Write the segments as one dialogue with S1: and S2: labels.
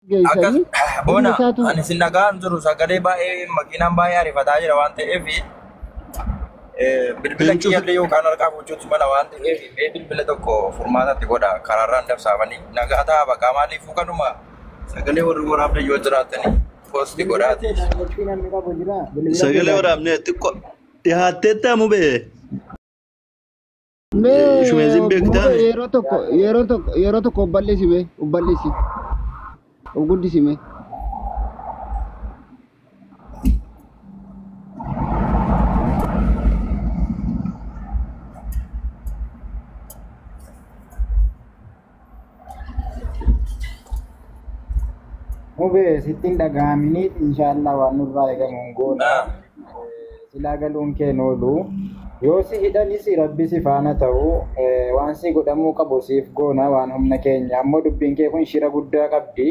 S1: Akkas
S2: Geessanii
S1: boona
S2: humna isaatu
S1: ani sin dhagaan jiru sagalee baay'ee makiinaan baay'ee ariifataa jira waan ta'eef bilbila
S3: Hin cufi.
S1: kiyyallee yookaan harkaa fuuchuutu mala waan ta'eef mee bilbila tokko furmaatatti godha karaarraan dabsaafanii nagaa ta'a baqaa maaliifuu kanuma sagalee warri waraabda yoo jiraatanii poosti
S4: Bilbila
S1: godhaati.
S4: kee daawwachuu namni qabu jira. Bilbila kee
S3: Sagalee
S4: daawwachuu.
S3: waraabnee xiqqoo dhiyaatteetta mubee.
S2: Mee
S3: Shumeeziin
S2: mube
S3: beektaame.
S2: yeroo tokko yeroo tokko yeroo tokko of balleessi mee of balleessi of guddisi mee.
S4: Mubee sitti hin dhaga'aminiif inshaallah waan nurraa eegamu hin goona. Silaa galuun kee hin oolu. Yoo si hidhanis rabbi si faana ta'u waan si godhamuu qabu siif goona waan humna keenya. Ammoo dubbiin kee kun shira guddaa qabdi.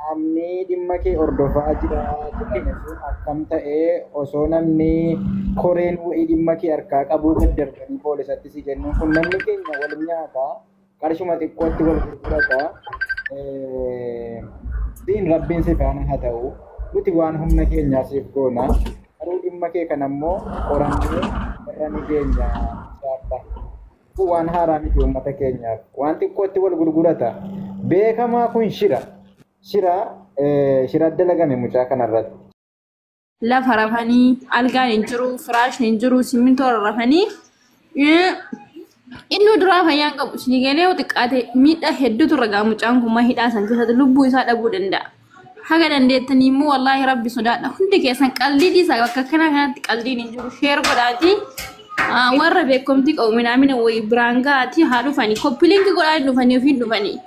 S4: Namni dhimma kee hordofaa jira jedhame sun akkam ta'ee osoo namni koreen wayii dhimma kee harkaa qabuu gad darbanii poolisatti si kennuun kun namni keenya wal nyaata qarshuma xiqqootti wal gurgurata. Siin rabbiin si faana haa ta'u nuti waan humna keenyaa siif goona garuu dhimma kee kana immoo qorannee irra ni geenya inshaallah. Kun waan haaraa miti uummata keenyaaf waan xiqqootti wal gurgurata beekamaa kun shira. Shira shira dalagame mucaa kanarratti.
S5: Lafa rafanii algaan hin jiru, firaashni hin jiru, simmintoo rafanii inni duraa fayyaan qabu isinii galee yoo xiqqaate miidhaa hedduutu irra ga'a mucaan kun hidhaa san keessatti lubbuu isaa dhabuu danda'a. Haga dandeettanii immoo wallaahi rabbi sodaadha. Hundi keessan qaldii dhiisaa bakka akkanaa kanatti qaldiin hin jiru. Sheer godhaatii warra beekumtii qabu minaamina wayii biraan ga'aatii haa dhufanii. Koppiliinki godhaa hin dhufanii ofiin dhufanii.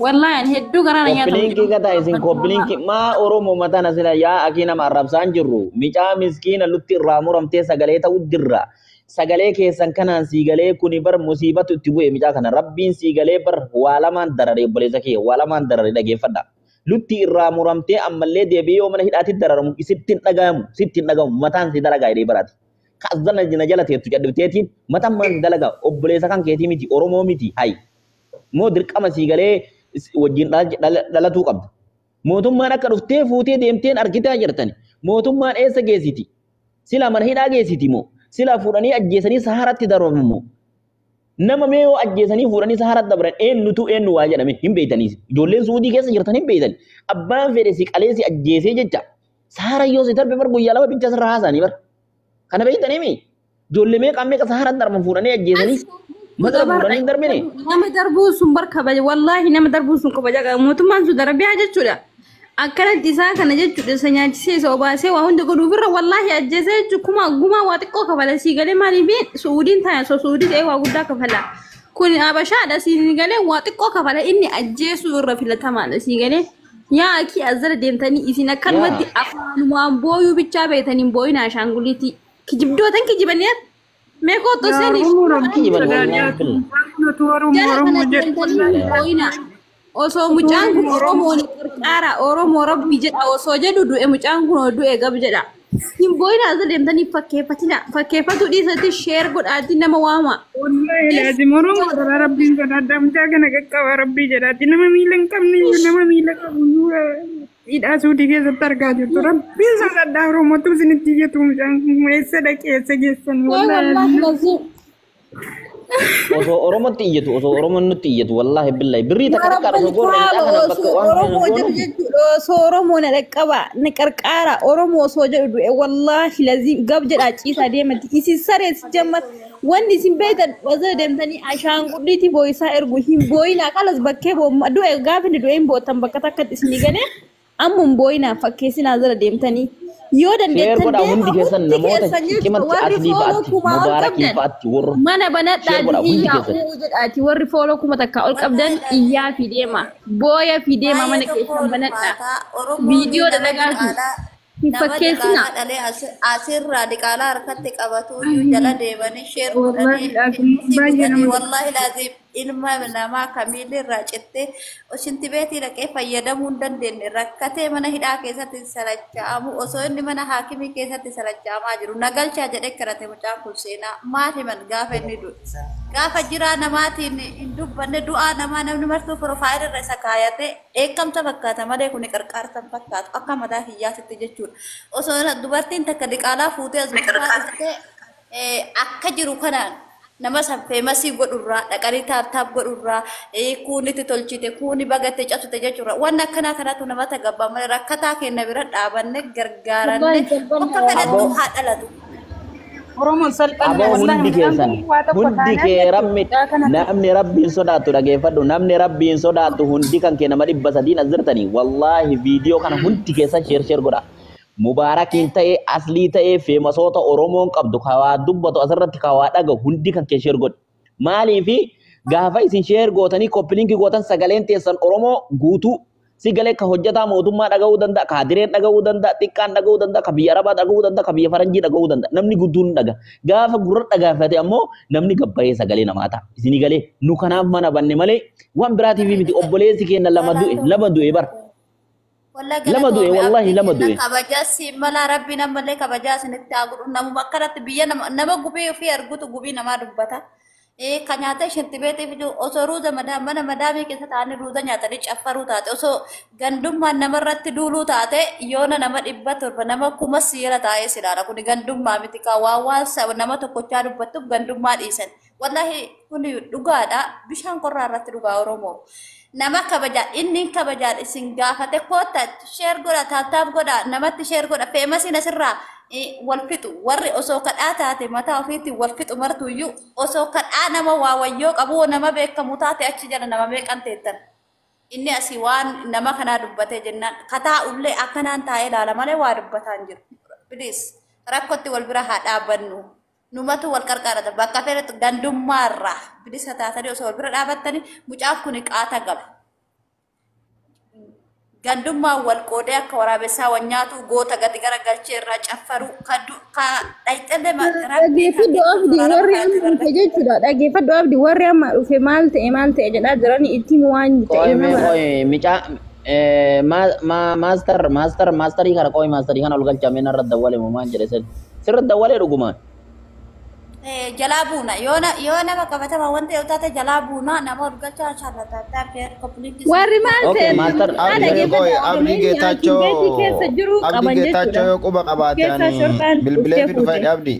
S5: Wallaahi ani hedduu garaa na nyaata
S6: Koppiliinkii gata isin koppiliinkii maa Oromoo mataan asila yaa akii nama arrabsaan jirru micaa miskiina lutti irraa muramtee sagalee ta'u jirra. Sagalee keessan kanaan siigalee kuni bar musiibatu itti bu'e micaa kana rabbiin siigalee bar waa lamaan darare obboleessa kiyya waa lamaan darare dhageeffadha. Lutti irraa muramtee ammallee deebi'ee yoo mana hidhaatti dararamu isitti hin dhagahamu sitti hin dhagahamu mataan si dalagaa jedhee baraati. Kaasdana jina jala teettu cadhibteetiin mataan maan dalagaa obboleessa kan keetii miti Oromoo miti hayi. Moo dirqama siigalee wajjin dhalatuu qabda. Mootummaan akka dhuftee fuutee deemteen argitaa jirtani. Mootummaan eessa geessiti? Sila mana hidhaa geessiti moo? Sila fuudhanii ajjeesanii saharatti darbamu moo? Nama mee yoo ajjeesanii fuudhanii saharatti dabran eenyutu eenyu waa jedhame hin beektanii. Ijoolleen Suudii keessa jirtan hin beektan. Abbaan fedhe si qalee si ajjeesee jecha. Sahara yoo si darbe bar guyyaa lama bicha sirra haasa'anii bar. Kana beektanii mi? Ijoollee meeqa meeqa saharatti darban fuudhanii ajjeesanii mata fuudhanii hin darbine.
S5: Nama darbuu sun bar kabaja wallaahi nama darbuu sun kabaja qaba mootummaan sun darbiyaa jechuudha. Akkanatti isaa kana jechuudha isa nyaachisee isa obaasee waa hunda godhuuf irra wallaahi ajjeesee jechuudha kuma gumaa waa xiqqoo kafala sii galee maaliif suudiin ta'a osoo suudii ta'ee waa guddaa kafala. Kun abashaadha sii galee waa xiqqoo kafala inni ajjeesuu irra filatamaadha sii galee. Yaa akii as jala deemtanii isin akkanumatti afaanumaan booyuu bichaa beektaniin booyina ashaanguliitii. Kijibdootan kijibanii mee koottoo seenii.
S6: Kijiban wallaahi billah.
S5: Jala kana deemtanii hin booyina. Osoo mucaan kun Oromoon qarqaara Oromoo rabbi jedha osoo jedhu du'e mucaan kun du'e gab jedha. Hin booyina as deemtanii fakkeeffatina fakkeeffatu dhiisatti sheer godhaatti nama waama.
S7: Wallahi laazim Oromoo dhala rabbiin sodaadha. Mucaa kana qaqqaba rabbii jedhaati. Nama miila hin qabne iyyuu nama miila qabu iyyuu hidhaa suudii keessatti argaa jirtu. Rabbiin sodaadha Oromootu isinitti iyyatu mucaan kun eessa dhaqee eessa geessan
S5: Wallahi
S7: wallahi.
S5: laazim.
S6: Osoo Oromootti iyyatu osoo Oromoon nutti iyyatu wallaahi billahi birrii takka takka
S5: Rabbal
S6: osoo goona mucaa
S5: kaaba
S6: kana bakka
S5: osoo
S6: waan kana
S5: Oromoo jedhu
S6: goonuuf.
S5: jechuudha osoo Oromoo na dhaqqaba na qarqaara Oromoo osoo jedhu du'e wallaahi laziim gab jedhaa ciisaa deematti isin saree si jammat wanni isin beektan osoo deemtanii ashaangulliitii boo'isaa ergu hin boo'inaa kalas bakkee boomma du'e gaafa inni du'e hin boottan bakka takkatti isinii galee amma hin boo'inaa fakkeessinaa jala deemtanii yoo
S6: Sheer
S5: dandeettan
S6: godhaa hundi
S5: deema
S6: keessan
S5: hundi
S6: namoota
S5: keessan jechuudha
S6: cimatti
S5: warri
S6: aslii
S5: fooloo
S6: fa'aatti
S5: kumaa ol
S6: mubaarakii
S5: qabdan
S6: fa'aatti warra
S5: mana
S6: sheer godhaa
S5: banadhaati
S6: hundi
S5: iyyaa
S6: keessan.
S5: uu jedhaati warri fooloo 1000 ol qabdan iyyaa fi deema booya fi deema
S8: Baay'ee
S5: mana
S8: tokko
S5: keessan banadha
S8: ulfaataa Oromoon
S5: viidiyoo
S8: nama
S5: dalagaati
S8: diqaalaa
S5: hin
S8: nama
S5: fakkeessina.
S8: diqaalaa dhalee asirraa diqaalaa harkatti qabatu iyyuu jala deemanii sheer
S7: Wallahi
S8: godhanii
S7: laazim
S8: fiinsii
S7: baay'ee
S8: godhanii
S7: nama
S8: wallahi laazim ilma namaa kamiillee irraa cittee shinti beetii dhaqee fayyadamuu hin dandeenye rakkatee mana hidhaa keessatti salacha'amu osoo inni mana haakimii keessatti salacha'amaa jiru nagalchaa jedhee kadhate mucaan kun seenaa maal himan gaafa inni du'e Gaafa jiraa namaatiin hin dubbanne du'aa namaa namni martuu profaayilii irra isa kaayate dheekkamsa fakkaata malee kuni qarqaarsa hin fakkaatu akka mataa kiyyaatitti jechuudha. Osoo dubartiin takka diqaalaa fuutee as gubbaa dhuftee akka jiru kanaan nama san feemasii godhurraa dhaqanii taap taap godhurraa kuunitti tolchite kuuni bagatte cabsite jechuudha. Waan akkanaa kanatu nama tagabbaa malee rakkataa keenya bira dhaabanne gargaaranne bakka fedhattu haa dhalatu.
S7: Oromoon salphanne
S6: Aboo
S7: wallahi
S6: hundi
S7: mucaan
S6: keessan
S7: kun waa tokko
S6: hundi
S7: taanaan
S6: kee
S7: jechuudha.
S6: rabbi
S7: Mucaa kana
S6: namni rabbiin sodaattu dhageeffadhu namni rabbiin sodaattu hundi kan kee nama 300 as jirtanii wallaahi viidiyoo kana hundi keessan sheer sheer godha. Mubaarakiin ta'ee aslii ta'ee feemasoota Oromoon qabdu kawaa dubbatu asirratti kawaa dhagahu hundi kan kee sheer godhi. Maaliifi gaafa isin sheer gootanii koppiliinkii gootan sagaleen teessan Oromoo guutuu si galee ka hojjetaa mootummaa dhaga'uu danda'a, ka hadireen dhaga'uu danda'a, xiqqaan dhaga'uu danda'a, ka biyya Arabaa dhaga'uu danda'a, ka biyya Faranjii dhaga'uu danda'a. Namni gudduun dhaga. Gaafa gurra dhagaafate ammoo namni gabbayee sagalee namaa ta'a. Isinii galee nu kanaaf mana banne malee waan biraatiif miti obboleessi keenya lama du'e bara.
S8: Wallahi
S6: Lama du'e
S8: galatoome
S6: wallaahi
S8: abdii
S6: lama
S8: kenna
S6: du'e.
S8: kabajaa si mala rabbiin ammallee kabajaa isinitti haa godhu namuma akkanatti biyya nama gubii ofii argutu gubii namaa dubbata. Ka nyaata isheetti beekee fidu osoo ruuza mana madaamii keessa taa'anii ruuza nyaatanii caffaruu taate osoo gandummaan namarratti duuluu taate yoona nama 700 nama 1000 siira taa'ee silaala kuni gandummaa miti ka waan waan nama tokkochaa dubbattuuf gandummaa dhiisan. Wallahi kuni dhugaadha bishaan qorraa irratti dhugaa Oromoo. Nama kabajaa inni kabajaa isin gaafate koota sheer godha taaptaap godha namatti sheer godha feemasiin asirraa wal fixu warri osoo kadhaa taate mataa ofiitti wal fixu martuyyuu osoo kadhaa nama waa wayyoo qabu nama beekamu taate achi jala nama meeqan teettan. Inni asii waan nama kanaa dubbatee jennaan kataa ullee akkanaan taa'ee ilaala malee waa dubbataa hin jiru. Please rakkootti wal bira haa dhaabbannu. Numatu wal qarqaarata bakka fedhetti gandummaarraa bilisa taatanii osoo wal bira dhaabattanii mucaan kun qaata gaba. Gandummaan wal qoodee akka waraabessaa wal nyaatu goota gadi garagalchee irraa caffaru ka dhayxellee rabbii kan
S5: Dhageeffadhu abdii
S8: kennu
S5: warri amma
S8: tola
S5: dhufe jechuudha. Dhageeffadhu abdii warri amma dhufe maal ta'e maal ta'e jedhaa jiran ittiin waan ta'e
S6: Qoy mee
S5: nama
S6: qoy micaa maaster maaster maasterii kana qoy maasterii kana ol galchaa mee narra dawwale moo maal jedhe sirri sirra dawwalee dhugumaan.
S8: Jalaa buuna yoo nama qabatama wanta yoo taate jalaa buuna nama ol galchaa shaarlataa koppiliinkii
S5: warri maal
S6: Okay
S5: ta'e
S6: maaster
S5: haa
S9: Abdii
S5: dhageeffadhu
S9: qoy Abdii
S5: Oromeeni
S9: Geetaachoo
S5: atiibeetii keessa jiru
S9: Abdii
S5: qaban
S9: Geetaachoo
S5: jechuudha.
S9: yoo quba qabaate
S7: keessaa
S9: ani
S7: shorxaan
S9: bilbilee
S7: dhuftee
S9: fi dhufa
S7: fuute.
S9: Abdii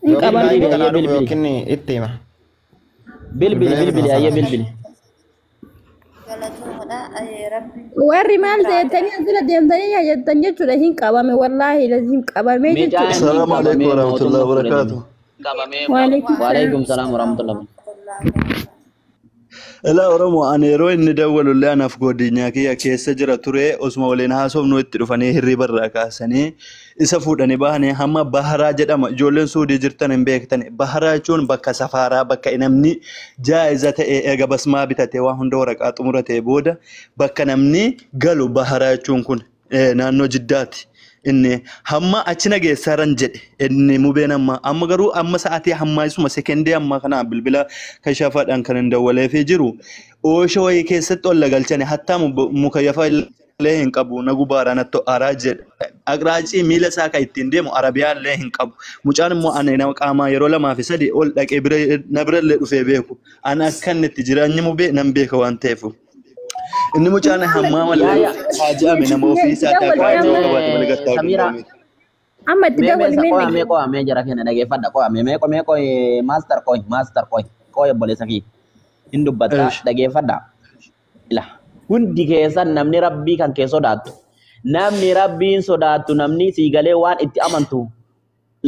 S5: Hin
S9: yookiin
S5: qaban.
S9: laayivii
S6: bilbili
S9: kanaa
S6: ayyee
S9: dhufu
S6: bilbili
S9: yookiin itti hima
S6: bilbili
S9: bilbilee fi
S6: bilbili
S9: dhufa
S6: ayyee
S9: sana.
S6: bilbili.
S8: Galatoomudha rabbi
S5: Warri maal
S8: biraa
S5: ta'e jettanii asirra deemtanii jettan jechuudha hin qabame wallaahi laziim qabame
S6: Micaan
S5: jechuudha.
S6: hin
S3: السلام عليكم
S6: qabamee
S3: ورحمة الله
S6: mootummaa fudhatame.
S3: وبركاته.
S5: Waalaikum salaam.
S6: Waalaikum salaam warahmatullahi.
S3: Ilaa Oromoo ani yeroo inni dawwalullee anaaf godinyaa kiyya keessa jira ture osuma waliin haasofnu itti dhufanii hirriba irraa kaasanii isa fuudhanii bahanii hamma Baharaa jedhama ijoolleen Suudii jirtan hin beektan Baharaa jechuun bakka safaaraa bakka namni jaa'iza ta'e eega basmaa bitatee waan hunda waraqaa xumuratee booda bakka namni galu Baharaa jechuun kun naannoo Jiddaati. Inni hamma achi nageessaaran jedhe inni mubeen amma amma garuu amma sa'aatii hammaa isuma sekendii ammaa kana bilbila kashafaadhaan kan hin dawwaleefii jiru oosha wayii keessatti ol galchani hattaa mukayyafa illee hin qabu na gubaara natti araa jedha aqraacii miila isaa kan ittiin deemu arabiyaa illee hin qabu mucaan immoo ani nama qaamaa yeroo 2 fi 3 ol dhaqee bira na bira illee dhufee beeku ani akka inni itti jireenyi mubee nan beeka waan ta'eef. Inni mucaan hammaa
S6: Yaa
S3: malee
S6: yaa
S3: haa je'ame nama ofii isaatti
S5: Dawwal
S3: akka
S5: amma
S3: ta'uu qabaate malee gattaa'uu
S6: Samira
S3: danda'u miti.
S5: amma itti
S6: mee
S5: dawwal
S6: mee
S5: mee
S6: qo'amee
S5: dhageeffadhu.
S6: qo'amee jara keenya dhageeffadha qo'amee mee qo'amee qo'ee maaster qo'e maaster qo'e qo'e obboleessa kiyya hin dubbatta
S3: Eesh.
S6: dhageeffadha. Ila hundi keessan namni rabbii kan kee sodaattu namni rabbiin sodaattu namni sii galee waan itti amantu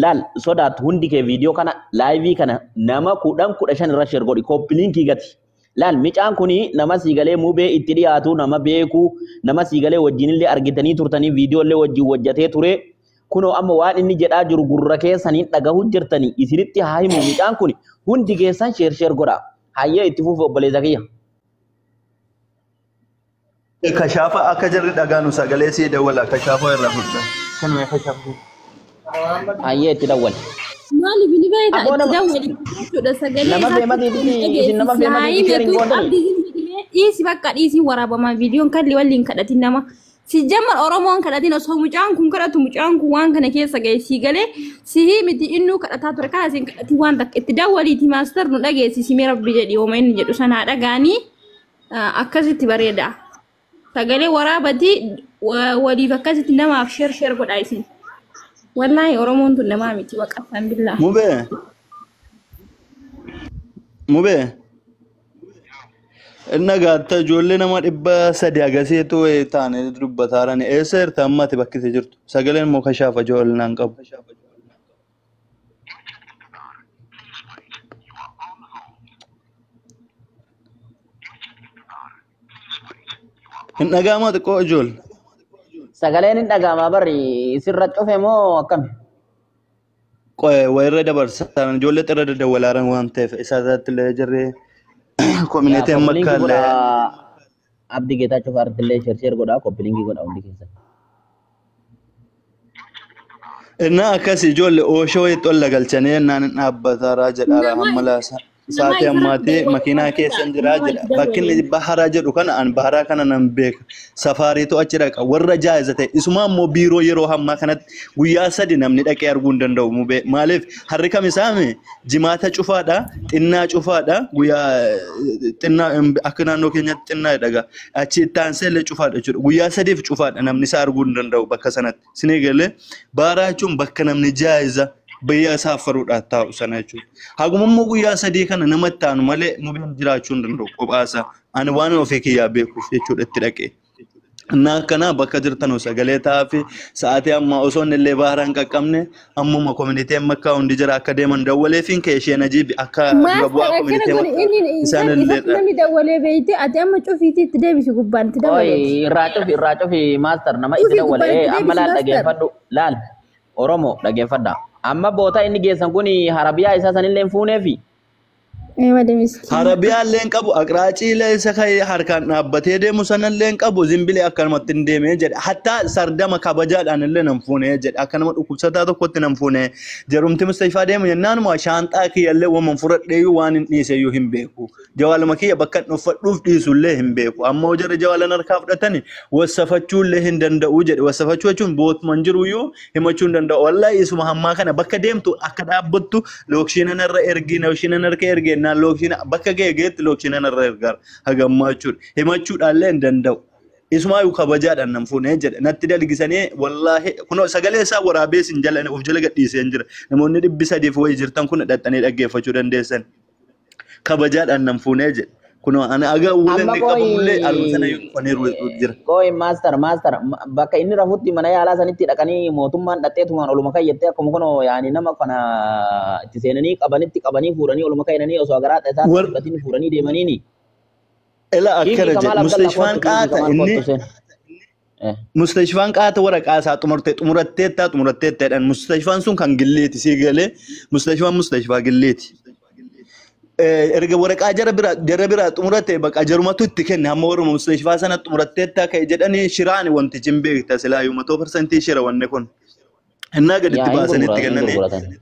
S6: laal sodaattu hundi kee viidiyoo kana laayivii kana nama 10 15 irra sheer godhi koppiliinkii gati. Laal micaan kuni nama sii galee mubee itti dhiyaatu nama beeku nama sii galee wajjinillee argitanii turtanii viidiyoo illee wajjin hojjatee ture. Kunoo amma waan inni jedhaa jiru gurra keessaniin dhagahu jirtanii isinitti haa himu micaan kuni hundi keessan sheer sheer godha. Hayyee itti fufi obboleessa kiyya.
S3: Kashaafa akka jarri dhagaanu sagalee sii dawwala kashaafa irraa fudha. Kanuma kashaafa.
S6: Hayyee itti dawwali.
S5: Maaliif ni beekta
S6: Aboo
S5: itti
S6: nama
S5: dawwali jechuudha sagalee
S6: nama
S5: isaatti
S6: feematiif
S5: hin
S6: isin nama
S5: dhageessisa.
S6: feematiif sheer hin
S5: Himatu
S6: gootanii.
S5: abdii hin jedhine dhiisi bakka dhiisii waraabamaa viidiyoon kalli waliin kadhatin nama Si jammar Oromoon kadhatiin osoo mucaan kun kadhatu mucaan kun waan kana keessa ga'e si galee sihii miti innuu kadhataa ture kana isin kadhatii waan takka itti dawwaliiti maaster nu dhageessisi mee rabbi jedhi hooma inni jedhu sanaa dhagaanii akkasitti bareeda. Sagalee waraabatii waliif akkasitti namaaf sheer sheer godhaa isin. Wallaahi Oromoon tun namaa miti waqafan billaa.
S3: Mubee. Mubee. Inni gaatta ijoollee nama 300 agasiitu taane dubbataa jiran. Eessa jirta amma ati bakki ishee jirtu? Sagaleen immoo kashaafa ijoolleen qabu. Hin dhaga'amaa xiqqoo ijoolle.
S6: Sagaleen hin dhaga'amaa barri sirra cufe moo akkami?
S3: Qo'ee wayirra dabarsan ijoollee xirra daddawwalaaran waan ta'eef isa irratti illee jirree
S6: Yaa
S3: koominitii amma
S6: koppiliinkii
S3: akka illee
S6: godhaa Abdi Geetaachoo fa'aarratti illee sheer sheer godhaa koppiliinkii godhaa hundi keessan.
S3: Innaa akkas ijoollee ooshoo wayiitti ol galchanii innaan hin dhaabbataaraa jedhaara
S5: Nama
S3: hamma laasa.
S5: nama
S3: Sa'aatii
S5: isarratti
S3: ammaatii
S5: dawwale
S3: makiinaa keessa hin jiraa
S5: nama
S3: jedha.
S5: itti
S3: Bakki
S5: dawwale.
S3: inni baharaa jedhu kana an baharaa kana nan beeka. Safaariitu achi dhaqa. Warra jaayiza ta'e. Isuma ammoo biiroo yeroo hammaa kanatti guyyaa 3 namni dhaqee arguu hin danda'u mubee. Maaliif harri kam isaame jimaata cufaadha, xinnaa cufaadha, guyyaa xinnaa akka naannoo keenyatti xinnaa dhaga. Achi itti aansee illee cufaadha jechuudha. Guyyaa 3f cufaadha namni isaa arguu hin danda'u bakka sanatti. Isinii galee baharaa jechuun bakka namni jaayiza biyya isaa affaruudhaaf taa'u sana jechuudha. Haguma immoo guyyaa 3 kana namatti aanu malee mubeen jiraachuu hin danda'u kophaasaa. Ani waan ofii kiyyaa beekuuf jechuudha itti dhaqee. Innaa akkanaa bakka jirtan sagalee ta'aa fi sa'aatii ammaa osoo inni illee baharaa hin qaqqabne ammuma koominitii makkaa hundi jira akka deeman dawwalee fi ka'e isheen ajiibi akka dura
S5: Maaster
S3: bu'aa
S5: akkana
S3: koominitii
S5: godhe
S3: makkaa
S5: inni
S3: isaan
S5: isatti
S3: illee
S5: namni dawwalee beeyte ati amma cufiitii itti deebisi gubbaan itti
S6: Oi
S5: dawwaleeti.
S6: irraa cufi maaster nama itti
S5: Cufii
S6: dawwale
S5: gubbaan itti
S6: amma
S5: deebisi
S6: laal
S5: maaster.
S6: dhageeffadhu laal Oromoo dhageeffadha. Amma boota inni geessan kun harabiyaa isaa sanillee hin fuuneefi.
S5: Eemade miskiina.
S3: Harabiyaa illee hin qabu, aqraaciilee isa kan harkaan dhaabbatee deemu sanallee hin qabu, zimbilee akkanumatti hin deemee jedhe. Hattaa sardama kabajaadhaan illee nan fuunee jedhe. Akkanuma dhukkubsataa tokkotti nan fuunee. Jarumti Mustafaa deemu jennaanuma shaanxaa kiyyallee waman fudhadheeyyuu waan hin dhiiseyyuu hin beeku. Jawaaluma kiyya bakka hin uffadhuuf dhiisullee hin beeku. Ammoo jarri jawaalan harkaa fudhatani wassafachuu illee hin danda'u jedhe. Wassafachuu jechuun bootuma hin jiruyyuu himachuu hin danda'u. Wallaahi isuma hammaa kana bakka deemtu akka dhaabbattu lookshiinan irra ergi, lookshiinan harka ergi jennaan lookshiina bakka ga'e ga'etti lookshiinan irra ergaara hagammaa jechuudha. Himachuudhaallee hin danda'u. Isumaayyuu kabajaadhaan nan fuunee jedhe. Natti dalgisanii wallaahi kunoo sagalee isaa waraabee isin jala of jala gadhiisee hin jira. Namoonni 300 wayii jirtan kun dhaqxanii dhaggeeffachuu dandeessan. Kabajaadhaan nan fuunee jedhe. Kunoo ani aga wuleen
S6: Amma
S3: ni qabamullee aluma sana
S6: qoyi
S3: yoo dhufaniiru jira.
S6: qoyi maaster maaster bakka inni rafutti mana yaalaa sanitti dhaqanii mootummaan dhaqxeetumaan oluma kayyattee akkuma kunoo yaani nama kana itti seenanii qabanitti qabanii fuudhanii oluma kayyanii osoo garaa isaa
S3: War
S6: fudhatanii fuudhanii deemaniini.
S3: ila
S6: Kiifi
S3: akkana jedhe
S6: Kamaal Abdallaa
S3: Mustashfaan
S6: kottu kiifi
S3: qaata
S6: Kamaal
S3: inni
S6: kottu seen.
S3: Mustashfaan qaata waraqaa isaa xumurte xumuratteetta xumuratteetta jedhan Mustashfaan sun kan gilleeti sii galee Mustashfaan Mustashfaa gilleeti. Erga waraqaa jara biraa xumurate baqa jarumatu itti kenne hamma warruma Mustashfaa sana xumuratteetta ka'e jedhanii shiraani wantichi hin beekta silaayyuu matoo parsantii shira wanni kun. Innaa gaditti
S6: Yaa hin
S3: baasanii itti
S6: gurguratan hin
S3: kennanii.
S6: gurguratan.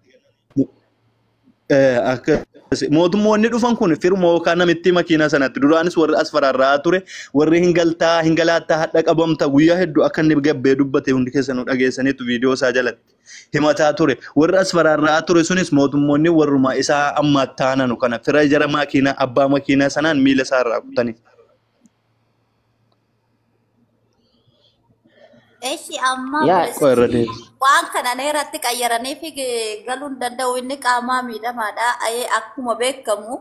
S3: Akkas mootummoonni dhufan kun firuma yookaan namitti makiinaa sanatti duraanis warri as faraarraa ture warri hin galtaa hin galaattaa hadha qabamta guyyaa hedduu akka inni gabbee dubbate hundi keessanuu dhageessaniitu viidiyoo isaa jalatti himataa ture warri as faraarraa ture sunis mootummoonni warruma isaa ammaa taananu kana fira jara makiinaa abbaa makiinaa sanaan miila isaa irraa kutanii.
S8: Eshi amma
S6: Yaa
S3: Qo'e irra deebi.
S8: waan kana neeratti qayyaranii fi galuu hin danda'u inni qaamaa miidhamaadha. Akkuma beekamu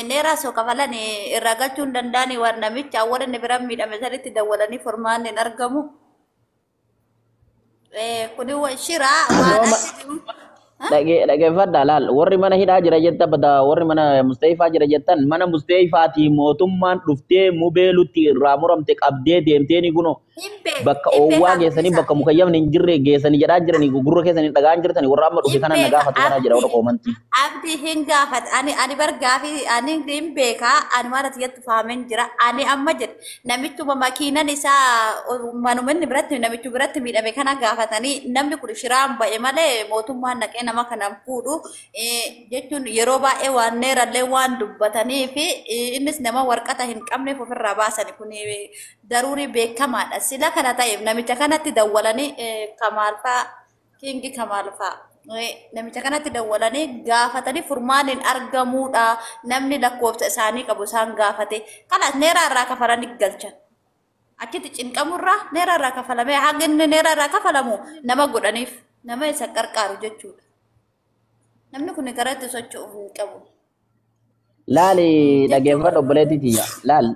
S8: neeraa soo kafalan irraa galchuu hin danda'ani waan namicha awwaala inni bira miidhame sanitti dawwalanii furmaanni hin argamu. Kuni shiraa waan
S6: yooma
S8: achi jiru.
S6: Dhageeffadha laal warri mana hidhaa jira jetta bada warri mana Mustafaa jira jettan mana Mustafaatii mootummaan dhuftee mubeelutti irraa muramte qabdee deemteeni kuno
S8: Hin beek
S6: bakka
S8: hin
S6: oowwaa
S8: beeka
S6: geessanii
S8: abdiisa.
S6: bakka mukayyamni hin jirre geessanii jedhaa jiranii gurra keessanii dhagaan jirtanii warra amma dhufe
S8: Hin
S6: kana na
S8: beeka
S6: gaafatu kana jedha warra
S8: abdii
S6: koomantii.
S8: abdii hin gaafat ani ani bar gaafii ani hin beeka ani waan ati jettu faameen jira ani amma jedhe namichuma makiinan isaa manuma inni biratti namichu biratti miidhame kana gaafatanii namni kun shiraan ba'e malee mootummaan naqee Nama kanaan fuudhu jechuun yeroo baay'ee waan neerallee waan dubbatanii fi innis nama warqata hin qabneef ofirraa baasan kun daruurii beekamaadha. Sila kana ta'eef namicha kanatti dawwalanii Kamaal fa'aa Kingi Kamaal fa'aa. Namicha kanatti dawwalanii gaafatanii furmaaniin argamuudha. Namni lakkoofsa isaanii qabu isaan gaafate. Kalaas neeraa irraa kafalanii galchan. Achitti cinqamurraa neeraa irraa kafalamee hanga inni neeraa irraa kafalamu nama godhaniif nama isa qarqaaru jechuudha. Namni kun karaa itti socho'u hin qabu.
S6: Laali dhageeffadhu obboleettii tiyya. Laal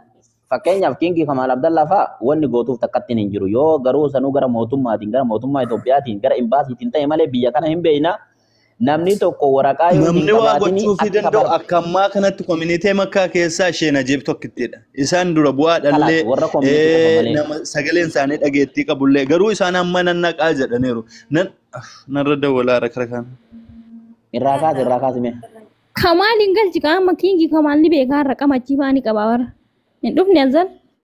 S6: fakkeenyaaf Kiingii Kamaal Abdallaa fa'a wanni gootuuf takkatti hin jiru. Yoo garuu sanuu gara mootummaatiin gara mootummaa Itoophiyaatiin gara imbaasiitiin ta'e malee biyya kana hin beekna. Namni tokko waraqaa yoo hin
S3: Namni waa
S6: qabaatin
S3: gochuufii
S6: akka
S3: danda'u
S6: bar
S3: akka ammaa kanatti koominiitee makkaa keessaa isheen ajiib tokkittidha. Isaan dura bu'aa
S6: kalaas
S3: dhallee
S6: warra koominiitii qofa malee.
S3: nama sagaleen isaanii dhageettii qabullee garuu isaan amma nan naqaa jedhaniiru. Nan narra dawwalaa rakra kana.
S6: Irraa kaasi irraa kaasi mee.
S5: Kamaal hin galchi qaama Kiingii Kamaal ni beekaa har'a qamachii fa'aa ni qaba warra. Hin dhufne azal.